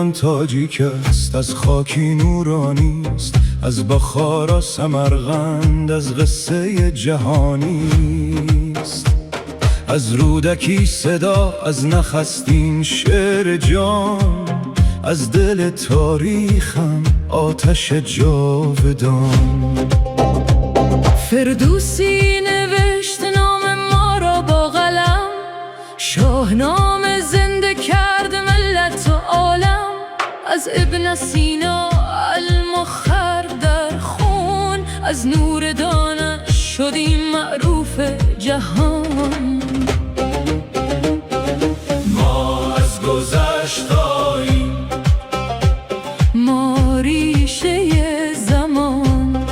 من تاجیک است، از خاکی نورانی است، از بخارا سمرقند، از قصه جهانی است. از رودکی صدا، از نخستین شعر جان، از دل تاریخم آتش جاودان. فردوسی نوشت نام ما را با قلم، شاهنامه زنده کرد ملت و عالم. از ابن سینا علم و خرد در خون، از نور دانش شدیم معروف جهان. ما از گذشتاییم. ما ریشه زمان.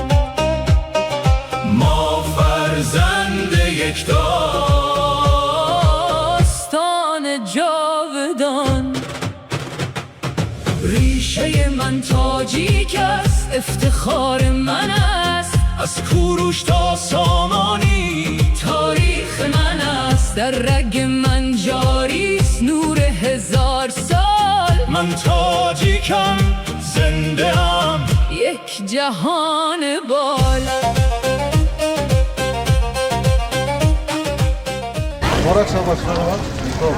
ما فرزند یک داستان جاودان. ریشه من تاجیک است، افتخار من است. از کوروش تا سامانی، تاریخ من است. در رگ من جاریست نور هزار سال. من تاجیکم، زنده ام. یک جهان بال. Муборак шавад. Хуб.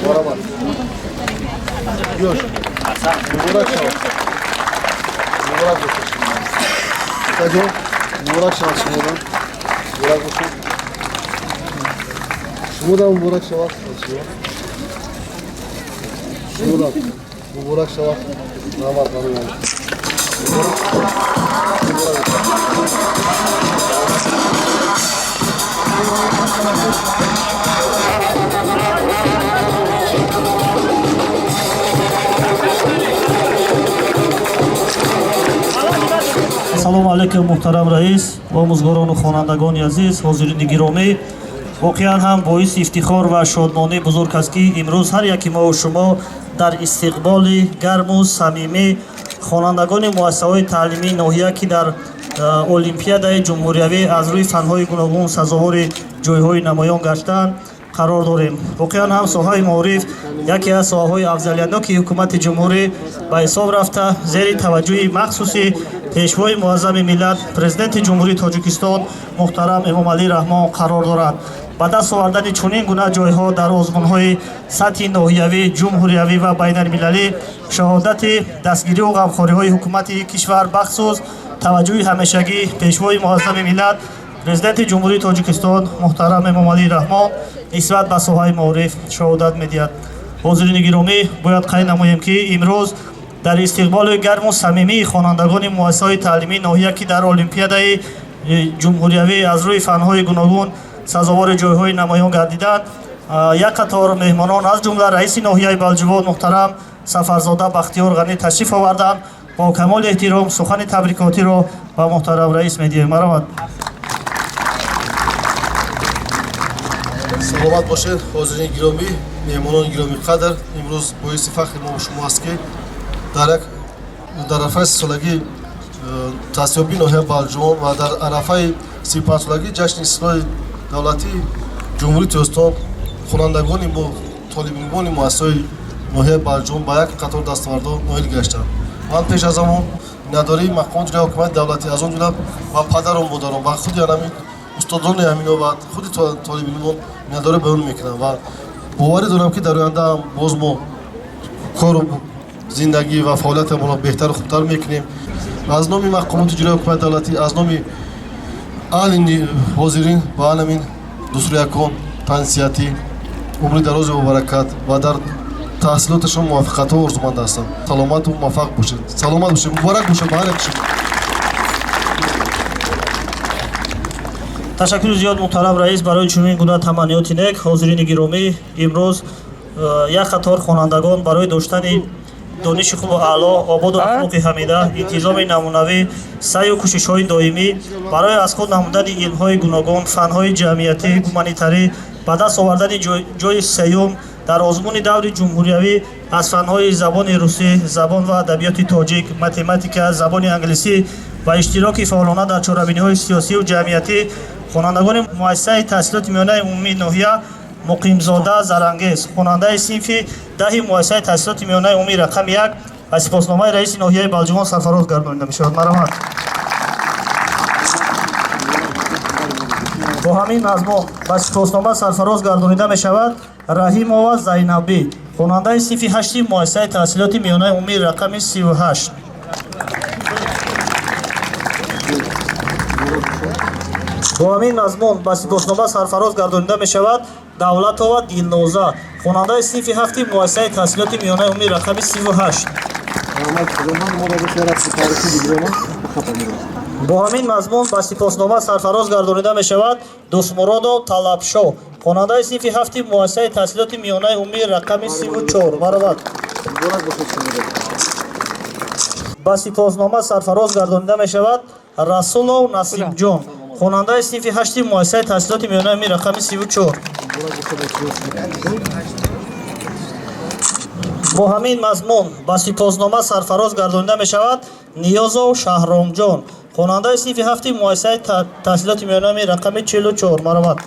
Баробар. Ёш. Муборак шавад. Муборак бошад. Таҷон, муборак шавад шумодан. Муборак бошад. Шумодам муборак шавад. Шумодам муборак шавад. Раҳмат барои. Муборак. Ассалому алайкум, муҳтарам раис, омӯзгорону хонандагони азиз, ҳозирини гиромӣ. Воқеан ҳам боиси ифтихор ва шодмонии бузург аст, ки имрӯз ҳар яки мову шумо дар истиқболи гарму самимӣ хонандагони муассисаҳои таълимии ноҳия, ки дар олимпиадаи ҷумҳуриявӣ аз рӯи фанҳои гуногун сазовори ҷойҳои намоён гаштанд, қарор дорем. Воқеан ҳам соҳаи маориф яке аз соҳаҳои афзалиятноки ҳукумати ҷумҳурӣ ба ҳисоб рафта, зери таваҷҷӯҳи махсуси пешвои муаззами миллат, Президенти Ҷумҳурии Тоҷикистон муҳтарам Эмомалӣ Раҳмон қарор дорад. Ба даст овардани чунин гуна ҷойҳо дар озмунҳои сатҳи ноҳиявӣ, ҷумҳуриявӣ ва байналмилалӣ шаҳодати дастгириву ғамхориҳои ҳукумати кишвар, бахусус таваҷҷӯҳи ҳамешагӣ пешвои муаззами миллат, Президенти Ҷумҳурии Тоҷикистон муҳтарам Эмомалӣ Раҳмон нисбат ба соҳаи маориф шаҳодат медиҳад. Ҳозирини гиромӣ, бояд қайд намоем, ки имрӯз дар истиқболи гарму самимии хонандагони муассисаҳои таълимии ноҳия, ки дар олимпиадаи ҷумҳуриявӣ аз рӯи фанҳои гуногун сазовори ҷойҳои намоён гардиданд, як қатор меҳмонон, аз ҷумла раиси ноҳияи Балҷувон муҳтарам Сафарзода Бахтиёр Ғанӣ ташриф оварданд. Бо камоли эҳтиром сухани табрикотиро ба муҳтарам раис медиҳем. Марҳамат. Саломат бошед, ҳозирини гиромӣ, меҳмонони гиромӣ қадр. Имрӯз боиси фахри мо шумо аст, ки дар як дар арафаи 30-солагии таъсисёбии ноҳияи Балҷувон ва дар арафаи 35-солагии ҷашни истиқлоли давлатии Ҷумҳурии Тоҷикистон хонандагони мо, толибилмони муассисаҳои ноҳияи Балҷувон ба як қатор дастовардҳо ноил гаштанд. Ман пеш аз ҳамон миннатдории мақомоти ҳокимияти давлатӣ, аз он ҷумла ба падару модарон, ба худи ҳамин устодони ҳамино ва худи толибилмон миннатдорӣ баён мекунам ва боварӣ дорам, ки дар оянда ҳам боз мо кору зиндагӣ ва фаъолиятамонро беҳтару хубтар мекунем. Аз номи мақомоти иҷроии ҳукумати давлатӣ, аз номи аҳли ҳозирин ба ҳамин дӯстрӯякон тансиҳатӣ, умри дарозу мубаракат ва дар таҳсилоташон муваффақиятҳо орзуманд ҳастам. Саломату муваффақ бошед, саломат бошед, муборак бошед ба ҳар яки шумо. Ташаккури зиёд, муҳтарам раис, барои чунин гуна таманниёти нек. Ҳозирини гиромӣ, имрӯз як қатор хонандагон барои доштани дониши хубу аъло, ободу ахлоқи ҳамида, интизоми намунавӣ, саъю кӯшишҳои доимӣ барои аз худ намудани илмҳои гуногун, фанҳои ҷамъиятӣ, гуманитарӣ, ба даст овардани ҷойи сеюм дар озмуни даври ҷумҳуриявӣ аз фанҳои забони русӣ, забон ва адабиёти тоҷик, математика, забони англисӣ ва иштироки фаъолона дар чорабиниҳои сиёсию ҷамъиятӣ, хонандагони муассисаи таҳсилоти миёнаи умумии ноҳия Муқимзода Зарангез, хонандаи синфи 10-и муассисаи таҳсилоти миёнаи умумии рақами 1 ба сипосномаи раиси ноҳияи Балҷувон сарфароз гардонида мешавад. Марҳамат. Бо ҳамин мазмун ба сипоснома сарфароз гардонида мешавад Раҳимова Зайнабӣ, хонандаи синфи 8-и муассисаи таҳсилоти миёнаи умумии рақами 38. Бо ҳамин мазмун ба сипоснома сарфароз гардонида мешавад Давлатова Дилноза, хонандаи синфи 7-и муассисаи таҳсилоти миёнаи умумии рақами 38. Бо ҳамин мазмун ба сипоснома сарфароз гардонида мешавад Дӯстмуродов Талабшоҳ, хонандаи синфи 7-и муассисаи таҳсилоти миёнаи умумии рақами 34. Марҳамат. Ба сипоснома сарфароз гардонида мешавад Расулов Насибҷон, хонандаи синфи 8-и муассисаи таҳсилоти миёнаи умумии рақами 34. Бо ҳамин мазмун ба сипоснома сарфароз гардонида мешавад Ниёзов Шаҳромҷон, хонандаи синфи 7-и муассисаи таҳсилоти миёнаи умумии рақами 44. Марҳамат.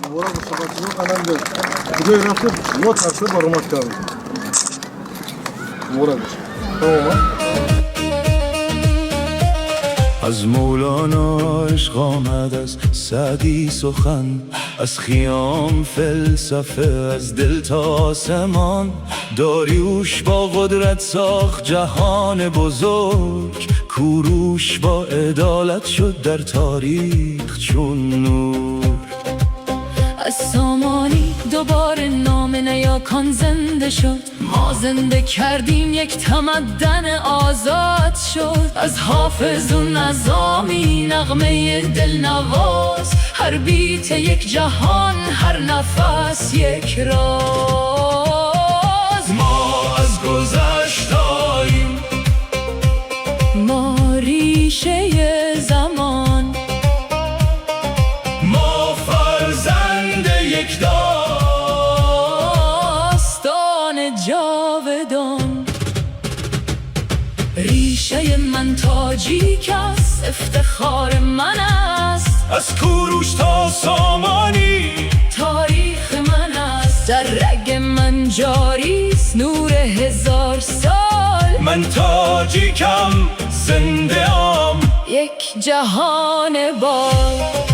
از مولانا عشق آمد، از سعدی سخن، از خیام فلسفه، از دل تا آسمان. داریوش با قدرت ساخت جهان بزرگ، کوروش با عدالت شد در تاریخ چون نور. از سامانی دوباره نام نیاکان زنده شد، ما زنده کردیم یک تمدن آزاد شد. از حافظ و نظامی نغمه دلنواز، هر بیت یک جهان، هر نفس یک راز. ما از گذشتاییم، ما ریشه زمان، ما فرزند یک داستان جاودان. ریشه من تاجیک است، افتخار من است، از کوروش تا سامانی تاریخ من است. در رگ من جاری است نور 1000 سال، من تاجیکم، زنده ام، یک جهان بال.